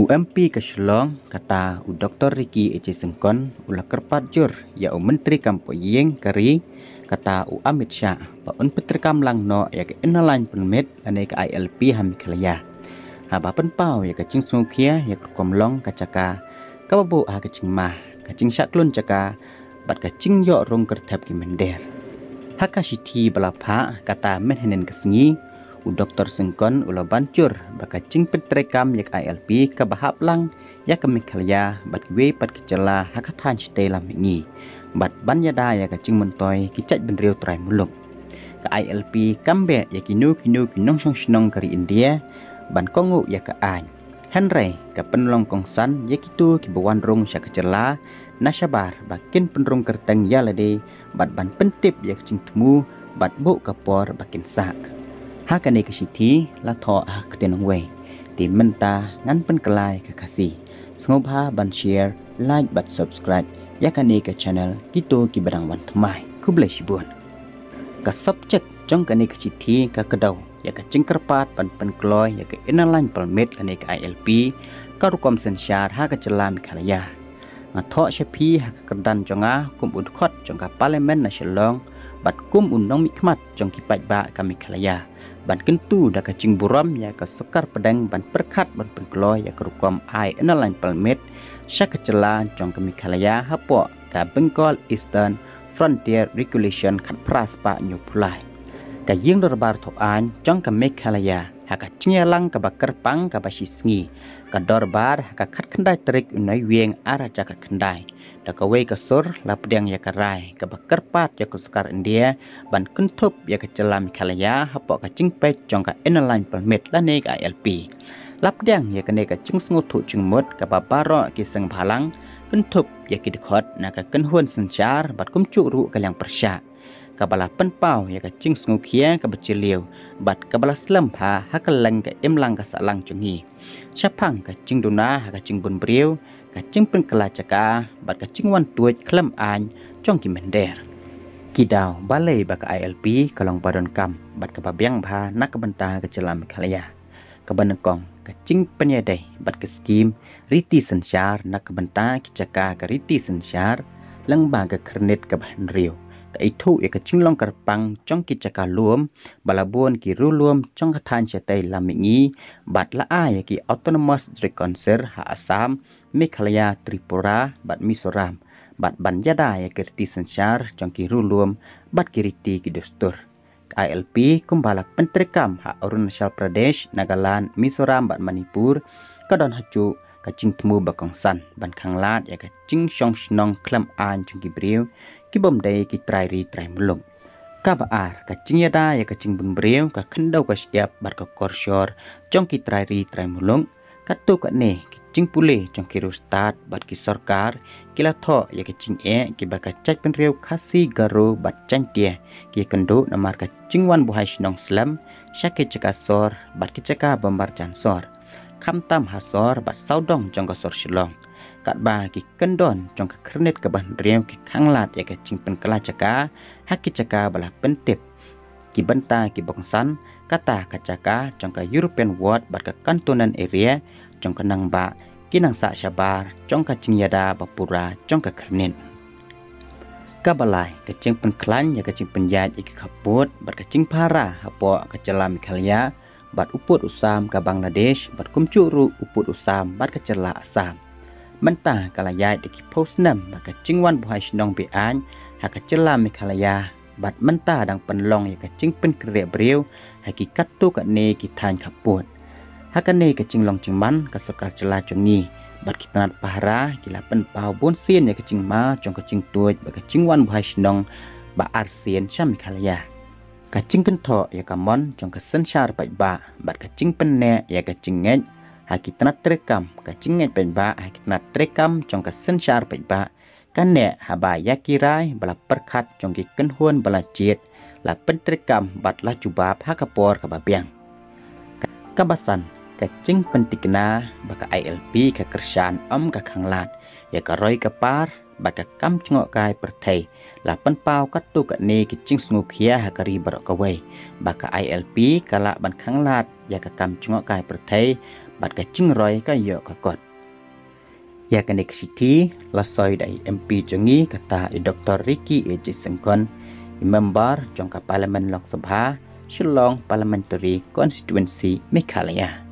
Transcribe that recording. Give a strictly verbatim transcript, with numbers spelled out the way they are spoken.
U M P ka Shillong, kata u Doktor Ricky A J Syngkon, u la kyrpad jur ïa u Myntri Kam Poh Ïing ka ri, kata u Amit Shah, ba un pyntreikam lang noh ïa ka Inner Line Permit lane ka I L P ha Meghalaya. Haba pynpaw ïa ka jingsngewkhia ïa ka rukom long ka jaka kaba buh ha ka jingma, ka jingshah tlun jaka bad ka jingïoh rung kyrthep ki mynder. Ha ka shithi ba la phah, kata mynhynnin ka sngi, u Doktor Syngkon u la ban jur ba ka jingpyntreikam ïa ka I L P kaba hap lang ïa ka Meghalaya bad kiwei pat ki jylla ha ka thaiñ shatei lam mihngi, bad ban ïada ïa ka jingmyntoi ki jaitbynriew trai muluk. Ka I L P kam beh ïa kino kino ki nongshong shnong ka ri India ban kohnguh ïa ka aiñ. Hynrei ka pynlong kongsan ïa kito kiba wan rung sha ka jylla na shabar ba kin pynrung kyrteng ïa lade bad ban pyntip ïa ka jingthmu bad buh ka por ba kin sah. Ha kane ka shithi la thoh ha ka ktien nongwei. Te mynta ngan pynkylla ïa ka Khasi. Sngewbha ban share, like bad subscribe ïa kane ka channel, kito kiba dang wan thymmai. Khublei shibun. Ka subject jong kane ka shithi ka kdew ïa ka jingkyrpad ban pynkloi ïa ka Inner Line Permit lane ka I L P, ka rukom synshar ha ka jylla Meghalaya. Nga thoh sha phi ha ka kyrdan jong nga kum u dkhot jong ka Parliament na Shillong bad kum u nongmihkhmat jong ki paidbah ka Meghalaya, ban kyntu da ka jingburom ïa ka sorkar pdeng ban pyrkhat ban pynkloi ïa ka rukom ai Inner Line Permit sha ka jylla jong ka Meghalaya hapoh ka Bengal Eastern Frontier Regulation khatphra spah hynñiewphew lai. Ka Ïingdorbar Thawaiñ jong ka Meghalaya, ha ka jingïalang kaba kyrpang kaba shisngi, ka dorbar ha ka khatkhyndai tarik u Naiwieng ar hajar khatkhyndai, da kawei ka sur la pdiang ïa ka rai kaba kyrpad ïa ka sorkar India ban kynthup ïa ka jylla Meghalaya hapoh ka jingpeit jong ka Inner Line Permit lane ka I L P. La pdiang ïa kane ka jingsngewthuh jingmut kaba baroh ki seng bhalang kynthup ïa ki dkhot na ka kynhun synshar bad kumjuh ruh ka liang pyrshah, kaba la pynpaw ïa ka jingsngewkhia kaba jylliew bad kaba la slem bha ha ka leng ka imlang ka sahlang jong ngi, shaphang ka jingduna ha ka jingbun briew, ka jingpynkylla jaka bad ka jingwan tuid khlem aiñ jong ki mynder. Ki daw balei ba ka I L P ka long ba donkam bad kaba biang bha na ka bynta ka jylla Meghalaya? Kaba nyngkong, ka jingpynïadei bad ka skim riti synshar na ka bynta ki jaka ka riti synshar lyngba ka khyrnit kaba hynriew, ka ithuh ïa ka jinglong kyrpang jong ki jaka lum ba la bun ki riewlum jong ka thaiñ shatei lam mihngi bad la ai ïa ki Autonomous District Council ha Assam, Meghalaya, Tripura bad Mizoram, bad ban ïada ïa ki riti synshar jong ki riewlum bad ki riti ki dustur. Ka I L P kumba la pyntreikam ha Arunachal Pradesh, Nagaland, Mizoram bad Manipur, ka don hajuh ka jingthmu ba kongsan ban khanglad ïa ka jingshong shnong khlem aiñ jong ki briew kibym dei ki trai ri trai muluk. Kaba ar, ka jingïada ïa ka jingbun briew, ka khyndew ka shyiap bad ka kor shor jong ki trai ri trai muluk. Katto katne ki jingpule jong ki riewstad bad ki sorkar ki la thoh ïa ka jingeh kiba ka jaitbynriew Khasi, Garo bad Jaiñtia ki ïakynduh namar ka jingwan buhai shnong slem sha ki jaka sor bad ki jaka ba marjan sor, khamtam ha sor bad sawdong jong ka sor Shillong. Katba ki kyndon jong ka khyrnit kaba hynriew ki khanglad ïa ka jingpynkylla jaka ha ki jaka ba la pyntip ki bynta kiba kongsan, kata ka jaka jong ka European Ward bad ka Cantonment Area jong ka nangbah, ki nang sah shabar jong ka jingïada ba pura jong ka khyrnit. Kaba lai, ka jingpynkhlaiñ ïa ka jingpynïaid ïa ki khappud bad ka jingphara hapoh ka jylla Meghalaya bad u pud u sam ka Bangladesh bad kumjuh ruh u pud u sam bad ka jylla Assam. Mynta ka la ïaid da ki phew snem ba ka jingwan buhai shnong be-aiñ ha ka jylla Meghalaya, bad mynta dang pynlong ïa ka jingpynkhreh briew ha ki katto katne ki thaiñ khappud. Ha kane ka jinglong jingman, ka sorkar jylla jong ngi bad ki tnat pahara ki la pynpaw bunsien ïa ka jingma jong ka jingtuid bad ka jingwan buhai shnong ba arsien sha Meghalaya. Ka jingkynthoh ïa ka mon jong ka synshar paidbah bad ka jingpynneh ïa ka jingngeit ha ki tnat treikam, ka jingngeit paidbah ha ki tnat treikam jong ka synshar paidbah, ka neh haba ïa ki rai ba la pyrkhat jong ki kynhun ba la jied la pyntreikam bad la jubab ha ka por kaba biang. Kaba san, ka jingpyntikna ba ka I L P ka kyrshan, ym ka khanglad ïa ka roi ka par bad ka kam jngohkai pyrthei la pynpaw katto katne ki jingsngewkhia ha ka ri baroh kawei, ba ka I L P ka lah ban khanglad ïa ka kam jngohkai pyrthei bad ka jingroi ka ïoh ka kot. Ïa kane ka shithi la soi da i M P jong ngi kata i Doctor Ricky A J Syngkon, i member jong ka Parliament Lok Sabha, Shillong Parliamentary Constituency, Meghalaya.